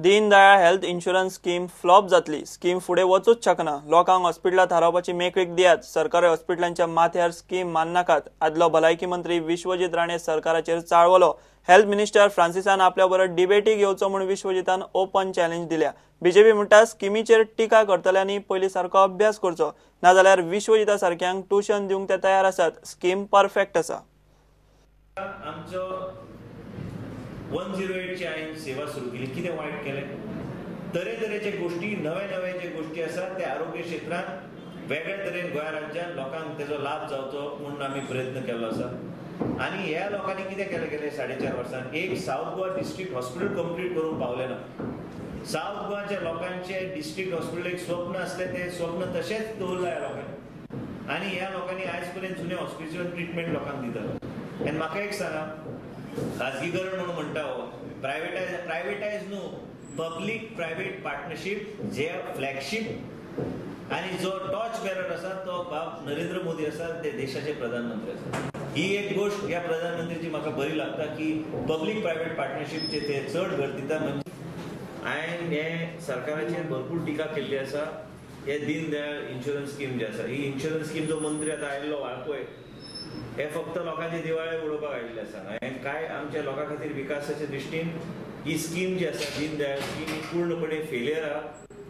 Deendayal health insurance scheme flop जातली. Scheme फुडें वचूच शकना. लोकांक हॉस्पिटलां थारावपाची मेकळीक दियात. सरकारी हॉस्पिटलांच्या माथ्यार स्कीम माननाकात. आदलो भलायकी मंत्री विश्वजीत राणे सरकाराचेर चाळवलो. हेल्थ मिनिस्टर फ्रांसिसान आपल्या बरोबर डिबेटीक येवचो म्हूण विश्वजीतान ओपन चॅलेंज दिल्या. बीजेपी म्हणटा स्किमीचेर टिका करतल्यांनी पयलीं सारको अभ्यास करचो, नाजाल्यार विश्वजीता सारक्यांक ट्युशन दिवंक ते तयार आसात. स्कीम परफेक्ट आसा. आमचो 108ची हांवें सेवा सुरू केली. कितें वायट केलें? तरेतरेचे गोश्टी, नवे नवे जे गोश्टी आसात ते आरोग्य क्षेत्रांत वेगळे तरेन गोंय राज्यांत लोकांक तेजो लाभ जावचो म्हणून आमी प्रयत्न केल्लो आसा. आनी ह्या लोकांनी कितें केलें गेले 4.5 वर्सांत? एक South Goa district hospital complete करूंक पावले ना. सावथ गोवाच्या लोकांचे डिस्ट्रिक्ट हॉस्पिटल एक स्वप्न आसलें, तें स्वप्न तशेंच दवरलां ह्या लोकांनी. आनी ह्या लोकांनी आयज पर्यंत जुन्या हॉस्पिटल ट्रिटमेंट लोकांक दितात. आनी म्हाका एक सांगा, खाजगीकरण म्हणून म्हणटा हो, प्रायवेटायज न्हू, पब्लीक प्रायवेट पार्टनरशीप जे फ्लॅगशीप आनी जो टॉर्च बेरर आसा तो बाब नरेंद्र मोदी आसा, ते देशाचे प्रधानमंत्री आसा. ही एक गोश्ट ह्या प्रधानमंत्रीची म्हाका बरी लागता की पब्लीक प्रायवेट पार्टनरशीपचे ते चड भर दिता. म्हणजे हांवें हे सरकाराचेर भरपूर टिका केल्ली आसा. हे दीनदयाळ इन्शुरन्स स्कीम जे आसा, ही इन्शुरन्स स्कीम जो मंत्री आतां आयिल्लो वाळपय, हे फक्त लोकांचे दिवाळे उडोवपाक आयिल्ले आसा. हें काय आमच्या लोकां खातीर विकासाच्या दृश्टीन ही स्कीम जी आसा दीनदयाळ स्कीम ही पूर्णपणे फेलियर आहा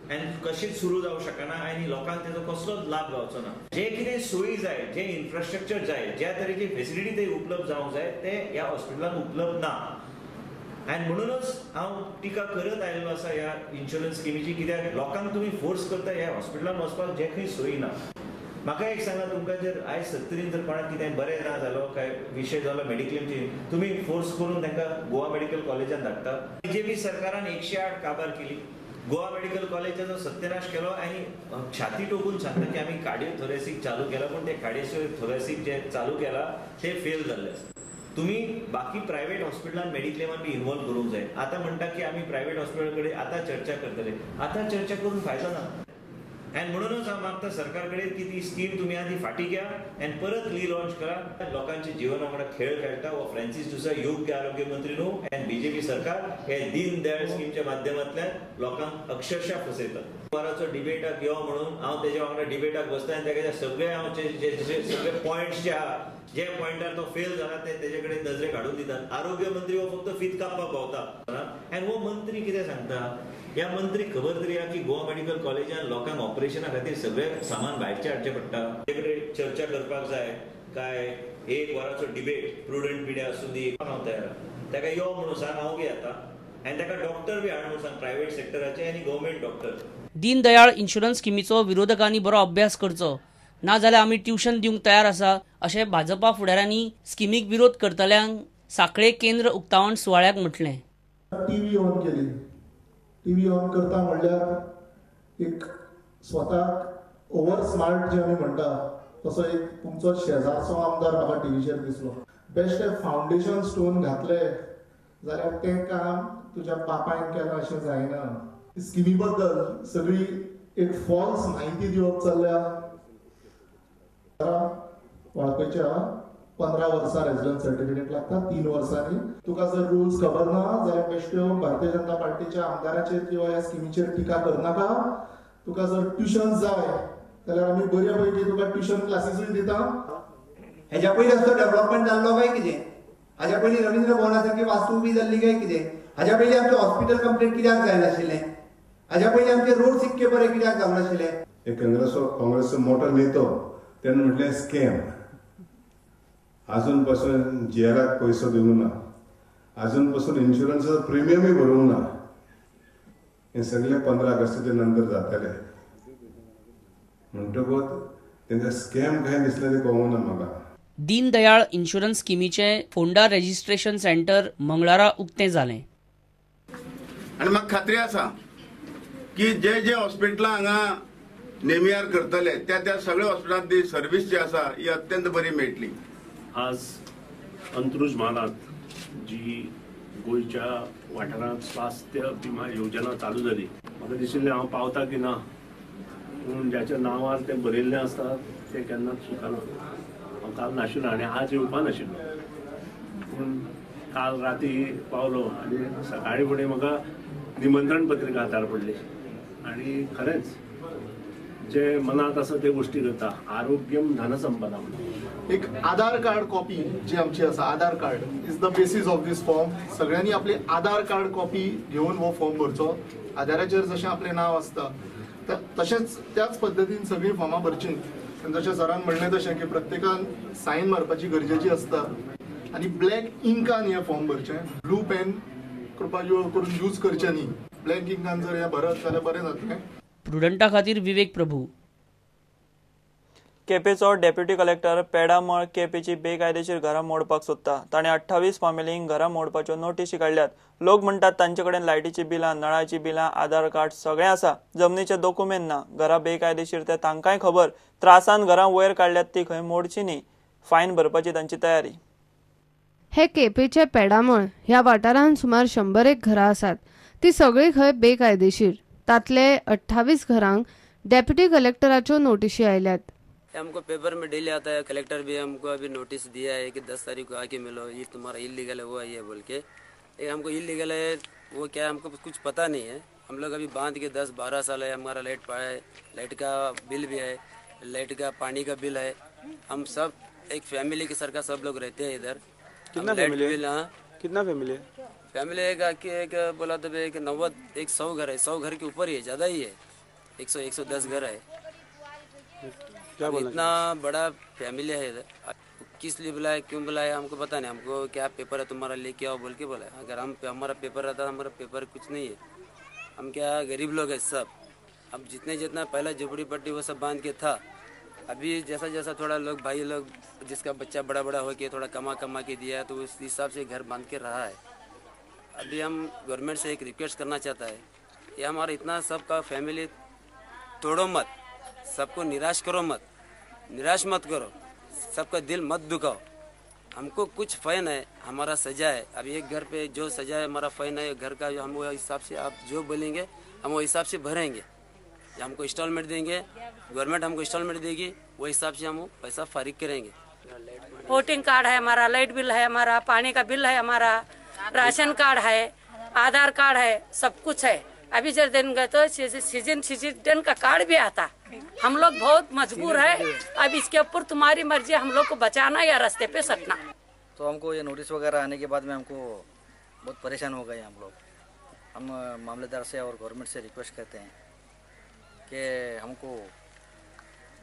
आनी कशीच सुरू जावंक शकना आनी लोकांक तेजो कसलोच लाभ जावचो ना. जे कितें सोयी जाय, जे इन्फ्रास्ट्रक्चर जाय, ज्या तरेची फेसिलिटी ते उपलब्ध जावंक जाय ते ह्या हॉस्पिटलांत उपलब्ध ना. आनी म्हणूनच हांव टिका करत आयिल्लो आसा ह्या इन्शुरन्स स्किमीची. कित्याक लोकांक तुमी फोर्स करता ह्या हॉस्पिटलांत वचपाक जे खंय सोयी ना. म्हाका एक सांगा, तुमकां जर आयज 70 जर कोणाक कितें बरें ना जालो, काय विशय जालो मेडिक्लेमची, तुमी फोर्स करून तांकां गोवा मेडिकल कॉलेजान धाडटा. बीजेपी सरकारान 108 काबार केली, गोवा मेडिकल कॉलेजाचो सत्यनाश केलो आनी छाती टोकून सांगता की आमी कार्डियो थोरेसीक चालू केला, पूण ते कार्डियो थोरेसीक जे चालू केला ते फेल जाल्ले आसा. तुमी बाकी प्रायवेट हॉस्पिटलान मेडिक्लेमान बी इन्वॉल्व करूंक जाय. आतां म्हणटा की आमी प्रायवेट हॉस्पिटल कडेन आतां चर्चा करतले, आतां चर्चा करून फायदो ना. आनी म्हणूनच हांव मागता सरकार कडेन की ती स्कीम तुमी आदी फाटीं घ्या आनी परत रिलॉन्च करा. लोकांच्या जिवना वांगडा खेळ खेळटा हो फ्रांसीस डिसोझा योग्य आरोग्य मंत्री न्हू आनी बीजेपी सरकार हे दीनदयाळ स्किमच्या माध्यमांतल्यान लोकांक अक्षरशः फसयता. वराचो डिबेटाक यो म्हणून हांव तेज्या वांगडा डिबेटाक बसता आनी तेका सगळे हांव सगळे पॉयंट्स जे आहा, जे पॉयंटार तो फेल जाला ते तेजे कडेन नजरेक हाडून दितात. आरोग्य मंत्री हो फक्त फीत कापपाक भोंवता आनी हो मंत्री कितें सांगता? ह्या मंत्रीक खबर तरी आहा की गोवा मेडिकल कॉलेजान लोकांक ऑपरेशना खातीर सगळें सामान भायरचें हाडचें पडटा. तेजे कडेन चर्चा करपाक जाय काय एक वराचो डिबेट प्रुडंट मिडिया आसूं दी, हांव तयार आहा. ताका यो म्हणून सांग, हांव बी येता आनी ताका डॉक्टर बी हाड म्हणून सांग, प्रायवेट सेक्टराचे आनी गव्हर्मेंट डॉक्टर. दीनदयाळ इन्शुरन्स स्किमीचो विरोधकांनी बरो अभ्यास करचो, नाजाल्यार आमी ट्युशन दिवंक तयार आसा अशें भाजपा फुडाऱ्यांनी स्किमीक विरोध करतल्यांक सांखळे केंद्र उक्तावण सुवाळ्याक म्हटलें. टीव्ही ऑन केली, टीव्ही ऑन करता म्हणल्यार एक स्वताक ओवर स्मार्ट जे आमी म्हणटा तसो एक तुमचो शेजारचो आमदार म्हाका टीव्हीचेर दिसलो. बेश्टे फावंडेशन स्टोन घातले जाल्यार तें काम तुज्या बापायन केलां अशें जायना. स्किमी बद्दल सगळी एक फॉल्स म्हायती दिवप चल्ल्या. वाळपयच्या 15 वर्सां रेजिडन्स सर्टिफिकेट लागता, 3 वर्सांनी. तुका जर रुल्स खबर ना जाल्यार बेश्ट्यो भारतीय जनता पार्टीच्या आमदाराचेर किंवा ह्या स्किमीचेर टिका करनाका. तुका जर ट्युशन जाय जाल्यार आमी बऱ्या पैकी तुका ट्युशन क्लासीसूय दिता. हेज्या पयलीं असो डेव्हलपमेंट जाल्लो काय कितें? हाज्या पयलीं रवींद्र भवना सारकी वास्तू उबी जाल्ली काय कितें? हाज्या पयलीं आमचें हॉस्पिटल कंप्लीट कित्याक जायनाशिल्लें? हाज्या पयलीं आमचे रोड इतके बरे कित्याक जावंक नाशिल्ले? एक काँग्रेसचो मोठो नेतो तेणें म्हटलें स्कॅम. आजून पासून जीआराक पयसो दिवंक ना, आजून पासून इन्शुरन्साचो प्रिमियमूय भरूंक ना. हें सगळें 15 ऑगस्टाच्या नंतर जातलें. म्हणटकूच तेंका स्कॅम काय दिसलें तें कळूंक ना म्हाका. दीनदयाळ इन्शुरन्स स्किमीचें फोंडा रजिस्ट्रेशन सेंटर मंगळारा उक्तें जालें. आनी म्हाका खात्री आसा की जे जे हॉस्पिटलां हांगा नेमियार करतले त्या त्या सगळ्या हॉस्पिटलांत सर्वीस जी आसा ही अत्यंत बरी मेळटली. आज अंत्रुज म्हालांत जी गोंयच्या वाठारांत स्वास्थ्य विमा योजना चालू जाली, म्हाका दिशिल्लें हांव पावता की ना, पूण ज्याच्या नांवार तें बरयल्लें आसता तें केन्नाच चुकना. हांव काल नाशिल्लो आनी आज येवपा नाशिल्लो, पूण काल राती पावलो आनी सकाळी फुडें म्हाका निमंत्रण पत्रिका हातार पडली आनी खरेंच जे मनात आसा ते गोष्टी करता. आरोग्यम धनसंपदा म्हणून एक आधार कार्ड कॉपी जी आमची आसा, Aadhaar card is the basis of this form. सगळ्यांनी आपले आधार कार्ड कॉपी घेवन हो फॉर्म भरचो. आधाराचेर जशें आपलें नांव आसता तशेंच त्याच पद्दतीन सगळीं फॉर्मां भरचीं. जशें सरान म्हणलें तशें की प्रत्येकान सायन मारपाची गरजेची आसता आनी ब्लॅक इंकान हें फॉर्म भरचें. ब्लू पेन कृपा करून यूज करचें न्ही. ब्लॅक इंकान जर हें भरत जाल्यार बरें जातलें. प्रुडंटा खातीर विवेक प्रभू. केपेचो डेप्युटी कलेक्टर पेडामळ केपेची बेकायदेशीर घरां मोडपाक सोदता. ताणें 28 फामिलींक घरां मोडपाच्यो नोटिशी काडल्यात. लोक म्हणटात तांचे कडेन लायटीची बिलां, नळाची बिलां, आधार कार्ड सगळें आसा, जमनीचे दोकुमेंत ना. घरां बेकायदेशीर ते तांकांय खबर. त्रासान घरां वयर काडल्यात ती खंय मोडची न्ही. फायन भरपाची तांची तयारी. हे केपेचे पेडामळ ह्या वाठारांत सुमार 101 घरां आसात. ती सगळीं खंय बेकायदेशीर. तातले 28 घरांक डेप्युटी कलेक्टराच्यो नोटिशी आयल्यात. हमको पेपर में डेली आता है, कलेक्टर भी हमको अभी नोटिस दिया है कि 10 तारीख को आके मिलो, ये तुम्हारा इलीगल है वो है बोल के. ये हमको इलीगल है वो क्या है हमको कुछ पता नहीं है. हम लोग अभी बांध के 10-12 साल है, हमारा लाइट पाया है, लाइट का बिल भी है, लाइट का पानी का बिल है. हम सब एक फैमिली के सरकार सब लोग रहते हैं इधर. कितना फैमिली है? हाँ, कितना फैमिली है? फैमिली एक एक बोला तो एक 90 100 घर है, 100 घर के ऊपर ही है, ज़्यादा ही है, 100-110 घर है. क्या बोलना? इतना बड़ा फैमिली है इधर. किस लिए बुलाया क्यों बुलाया हमको पता नहीं. हमको क्या पेपर है तुम्हारा लेके आओ बोल के बोला. अगर हम हमारा पेपर रहता, हमारा पेपर कुछ नहीं है. हम क्या गरीब लोग हैं सब. अब जितने जितना पहला झोपड़ी पट्टी वो सब बांध के था, अभी जैसा जैसा थोड़ा लोग भाई लोग जिसका बच्चा बड़ा बड़ा हो के थोड़ा कमा कमा के दिया तो उस हिसाब से घर बांध के रहा है. अभी हम गवर्नमेंट से एक रिक्वेस्ट करना चाहता है, ये हमारा इतना सबका फैमिली तोड़ो मत, सबको निराश करो मत, निराश मत करो, सबका दिल मत दुखाओ. हमको कुछ फ़ाइन है, हमारा सजा है. अभी एक घर पे जो सजा है हमारा फ़ाइन है घर का, जो हम वो हिसाब से आप जो बोलेंगे हम वो हिसाब से भरेंगे. हमको इंस्टॉलमेंट देंगे, गवर्नमेंट हमको इंस्टॉलमेंट देगी, वो हिसाब से हम वो पैसा फारिग करेंगे. वोटिंग कार्ड है हमारा, लाइट बिल है हमारा, पानी का बिल है हमारा, राशन कार्ड है, आधार कार्ड है, सब कुछ है. अभी जब दिन गए तो सीजन सीजन का कार्ड भी आता. हम लोग बहुत मजबूर है. अब इसके ऊपर तुम्हारी मर्जी, हम लोग को बचाना या रास्ते पे सटना. तो हमको ये नोटिस वगैरह आने के बाद में हमको बहुत परेशान हो गए हम लोग. हम मामलेदार से और गवर्नमेंट से रिक्वेस्ट करते हैं कि हमको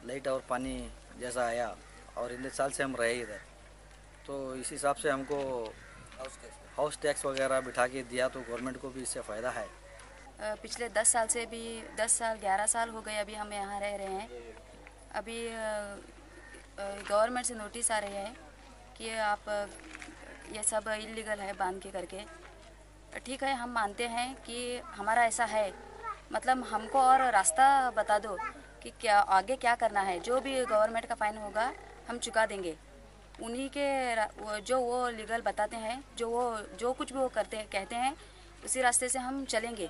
लाइट और पानी जैसा आया और इतने साल से हम रहे इधर, तो इस हिसाब से हमको हाउस टैक्स वगैरह बिठा के दिया तो गवर्नमेंट को भी इससे फ़ायदा है. पिछले 10 साल से भी 10 साल 11 साल हो गए अभी हम यहाँ रह रहे हैं. अभी गवर्नमेंट से नोटिस आ रही है कि आप ये सब इलीगल है बांध के करके. ठीक है, हम मानते हैं कि हमारा ऐसा है, मतलब हमको और रास्ता बता दो कि क्या आगे क्या करना है. जो भी गवर्नमेंट का फाइन होगा हम चुका देंगे. उन्हीं के जो वो लीगल बताते हैं, जो वो जो कुछ भी वो करते कहते हैं उसी रास्ते से हम चलेंगे.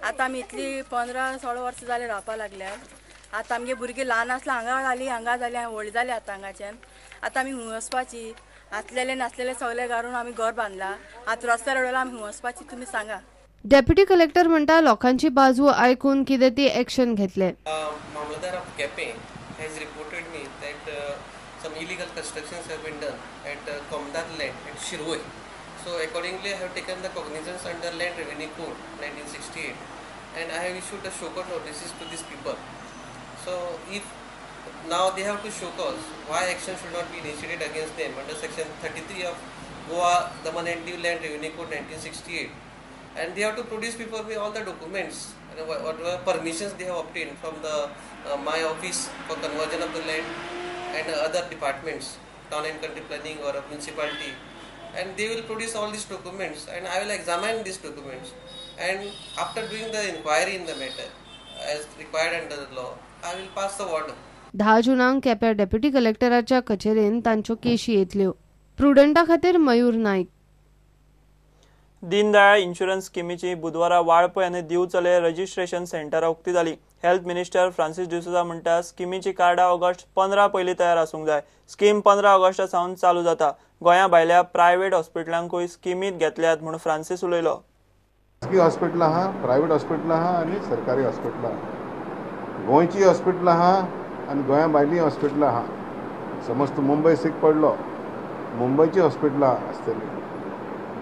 आतां आमी इतली 15-16 वर्सां जालीं रावपाक लागल्यात. आतां आमगे भुरगीं ल्हान आसला हांगा जालीं, हांगा जालीं, व्हडलीं जालीं आतां हांगाच्यान. आतां आमी खूंय वचपाची? आसलेले नासलेले सगळे घालून आमी घर बांदला, आतां रस्त्यार उडयला, आमी खूंय वचपाची तुमी सांगा. डेप्युटी कलेक्टर म्हणटा लोकांची बाजू आयकून कितें ती एक्शन घेतले. मामलेदार of Quepem has reported me that some illegal constructions have been done at Comunidade land at Shirvoi. So accordingly, I have taken the cognizance under Land Revenue Code 1968, and I have issued a show cause notices to these people. So if now they have to show cause why action should not be initiated against them under section 33 of Goa Daman and Diu Land Revenue Code 1968, and they have to produce before me all the documents and whatever permissions they have obtained from the my office for conversion of the land and other departments, town and country planning or a municipality. And they will produce all these documents and I will examine these documents, and after doing the inquiry in the matter as required under the law, I will pass the order. 10 जुनाक केप्या deputy कलेक्टराच्या कचेरेन तांच्यो केशी येतल्यो. प्रुडंटा खातीर मयूर नाईक. दीनदयाळ insurance स्किमीची बुधवारा वाळपय आनी दिवचले registration सेंटरां उक्ती जाली. Health minister Francis D'Souza म्हणटा स्किमीची कार्डां August 15 पयलीं तयार आसूंक जाय. स्कीम 15 ऑगस्टा सावन चालू जाता. गोंया भायल्या प्रायव्हेट हॉस्पिटलांकूय स्किमीत घेतल्यात म्हूण फ्रांसीस उलयलो. खाजगी हॉस्पिटलां आहा, प्रायवेट हॉस्पिटलां आहा आनी सरकारी हॉस्पिटलां आहा. गोंयची हॉस्पिटलां आहा आनी गोंया भायलीं हॉस्पिटलां आहा. समज तूं मुंबय सीक पडलो, मुंबयची हॉस्पिटलां आसतलीं,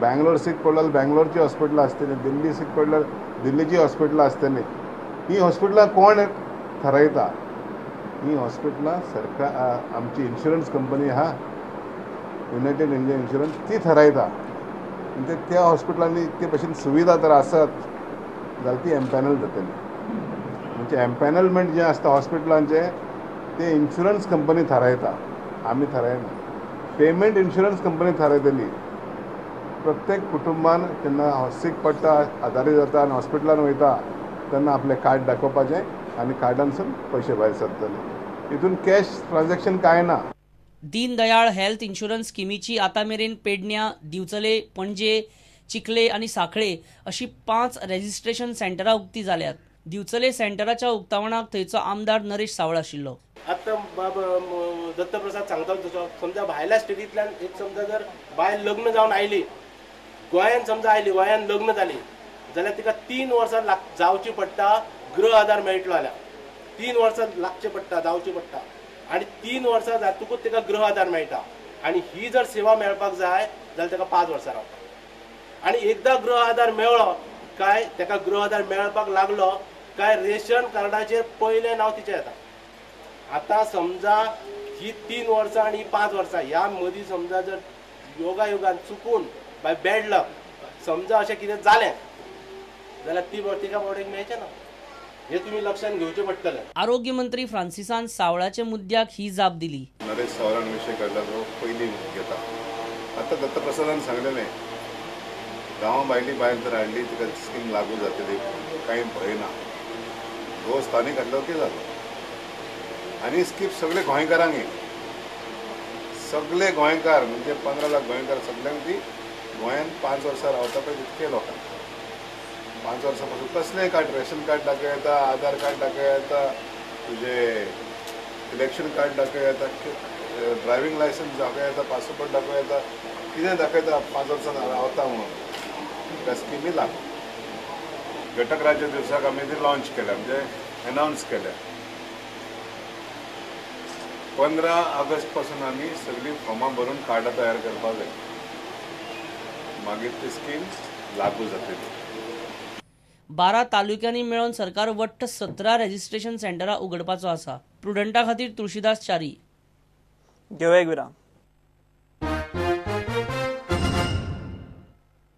बँगलोर सीक पडलो जाल्यार बँगलोरची हॉस्पिटलां आसतलीं, दिल्ली सीक पडल्यार दिल्लीची हॉस्पिटलां आसतलीं. हीं हॉस्पिटलां कोण थारायता? हीं हॉस्पिटलां सरकार, आमची इन्शुरन्स कंपनी आहा युनायटेड इंडिया इन्शुरन्स, ती थारायता. म्हणजे त्या हॉस्पिटलांनी ते भशेन सुविधा जर आसत जाल्यार ती एम्पॅनल जातली. म्हणजे एम्पॅनलमेंट जें आसता हॉस्पिटलांचें तें इन्शुरन्स कंपनी थारायता, आमी थारायना. पेमेंट इन्शुरन्स कंपनी थारायतली. प्रत्येक कुटुंबान जेन्ना सीक पडटा, आदारी जाता आनी हॉस्पिटलान वयता तेन्ना आपलें कार्ड दाखोवपाचें आनी कार्डानसून पयशे भायर सरतले. हितून कॅश ट्रान्झॅक्शन कांय ना. दीनदयाळ हेल्थ इन्शुरन्स स्किमीची आतां मेरेन पेडण्यां, दिवचले, पणजे, चिखले आनी सांखळे अशी 5 रेजिस्ट्रेशन सेंटरां उक्ती जाल्यात. दिवचले सेंटराच्या उक्तावणाक थंयचो आमदार नरेश सावळ आशिल्लो. आतां बाब दत्तप्रसाद सांगता तसो समजा भायल्या स्टेटींतल्यान एक समजा जर बायल लग्न जावन आयली, गोंयान समजा आयली, गोंयान लग्न जाली जाल्यार तिका 3 वर्सां जावची पडटा गृह आधार मेळटलो जाल्यार 3 वर्सां लागचें पडटा, जावचें पडटा आनी 3 वर्सां जातकूच ताका गृह आधार मेळटा. आनी ही जर सेवा मेळपाक जाय जाल्यार ताका 5 वर्सां रावता. आनी एकदां गृह आधार मेळ्ळो काय ताका गृह आधार मेळपाक लागलो काय रेशन कार्डाचेर पयलें नांव तिचें येता. आतां समजा ही 3 वर्सां आनी 5 वर्सां ह्या मदीं समजा जर योगायोगान चुकून बाय बॅड लक समजा अशें कितें जालें जाल्यार ती तिका बॉडीक मेळचें ना, हे तुमी लक्षांत घेवचें पडटलें. आरोग्य मंत्री फ्रांसिसान सावळाच्या मुद्द्याक ही जाप दिली. नरेश सावळान विशय काडला तो पयलीं घेता. आतां दत्तप्रसादान सांगलेलें गांवा भायली बायल जर हाडली तिका स्कीम लागू जातली, कांय भंय ना. गो स्थानीक हाडलो की जालो. आनी स्कीम सगळे गोंयकारांक, सगळे गोंयकार म्हणजे 15 लाख गोंयकार सगळ्यांक ती गोंयांत 5 वर्सां रावता पळय तितके लोकांक 5 वर्सां पासून कसलें कार्ड, रेशन कार्ड दाखय येता, आधार कार्ड दाखय येता, तुजें इलेक्शन कार्ड दाखय येता, ड्रायव्हिंग लायसन्स दाखय येता, पासपोर्ट दाखय येता, कितें दाखयता 5 वर्सां रावता म्हणून त्या स्किमी लागू. घटक राज्य दिवसाक आमी ती लॉन्च केल्या, म्हणजे अनावन्स केल्या. 15 ऑगस्ट पासून आमी सगळीं फॉर्मां भरून कार्डां तयार करपाक जाय, मागीर ती स्कीम लागू जातली. 12 तालुक्यांनी मेळून सरकार वट्ट 17 रेजिस्ट्रेशन सेंटरां उगडपाचो आसा. प्रुडंटा खातीर तुळशीदास च्यारी. घेवया एक विराम.